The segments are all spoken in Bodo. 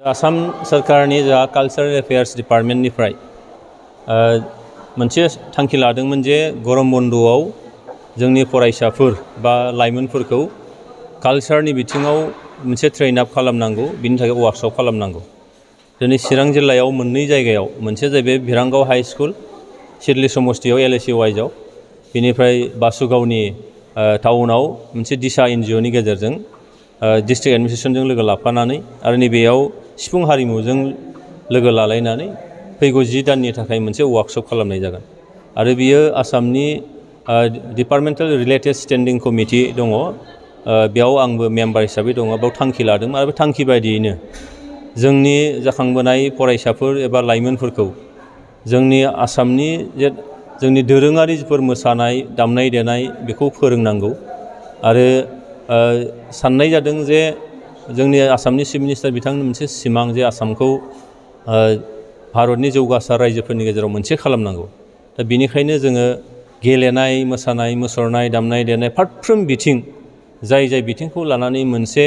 आसाम सरकारनि जा कालचारेल एफेयार्स डिपार्टमेन्टनिफ्राय मोनसे थांखि लादोंमोन जे गरम बन्द'आव जोंनि फरायसाफोर बा लाइमोनफोरखौ कालचारनि बिथिङाव मोनसे ट्रेन आप खालामनांगौ, बिनि थाखाय वार्कशप खालामनांगौ। दिनै चिरां जिल्लायाव मोननै जायगायाव, मोनसे जाहैबाय भिरांगाव हाई स्कुल सिडली समस्तियाव LAC वाइजआव, बेनिफ्राय बासुगावनि टाउनाव मोनसे दिशा NGOनि गेजेरजों डिस्ट्रिक्ट एडमिनिस्ट्रेसनजों लोगो लाफानानै आरो नैबेयाव सिफुं हारिमुजों लोगो लालायनानै फैगौ 10 दाननि थाखाय मोनसे वार्कशप खालामनाय जागोन। आरो बियो आसामनि डिपार्टमेन्टेल रिलेटेड स्टेन्डिं कमिटि दङ, बेयाव आंबो मेम्बार हिसाबै दङ, बेयाव थांखि लादों आरो बे थांखि बायदियैनो जोंनि जाखांबोनाय फरायसाफोर एबा लाइमोनफोरखौ जोंनि आसामनि जोंनि दोरोङारि जिफोर मोसानाय दामनाय देनाय बेखौ फोरोंनांगौ। आरो साननाय जादों जे जोंनि आसामनि चिफ मिनिस्टार बिथांनि मोनसे सिमां जे आसामखौ भारतनि जौगासार रायजोफोरनि गेजेराव मोनसे खालामनांगौ। दा बेनिखायनो जोङो गेलेनाय, मोसानाय, मुसुरनाय, दामनाय देनाय फारफ्रोम बिथिं जाय बिथिंखौ लानानै मोनसे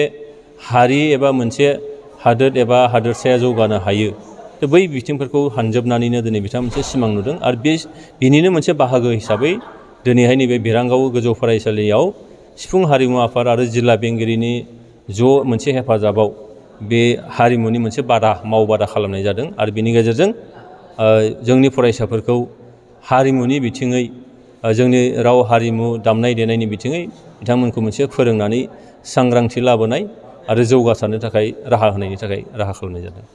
हारि एबा मोनसे हादोर एबा हादोरसाया जौगानो हायो, बै बिथिंफोरखौ हानजोबनानैनो दिनै बिथाङा मोनसे सिमां नुदों। आरो बिनिनो मोनसे बाहागो हिसाबै दिनैहाय नैबे भिरांगाव गोजौ फरायसालियाव सिफुं हारिमु आफाद आरो जिल्ला बेंगिरिनि ज' मोनसे हेफाजाबाव बे हारिमुनि मोनसे मावबादा खालामनाय जादों। आरो बिनि गेजेरजों जोंनि फरायसाफोरखौ हारिमुनि बिथिङै, जोंनि राव हारिमु दामनाय देनायनि बिथिङै बिथांमोनखौ मोनसे फोरोंनानै सांग्रांथि लाबोनाय आरो जौगासारनो थाखाय राहा होनायनि थाखाय राहा खालामनाय जादों।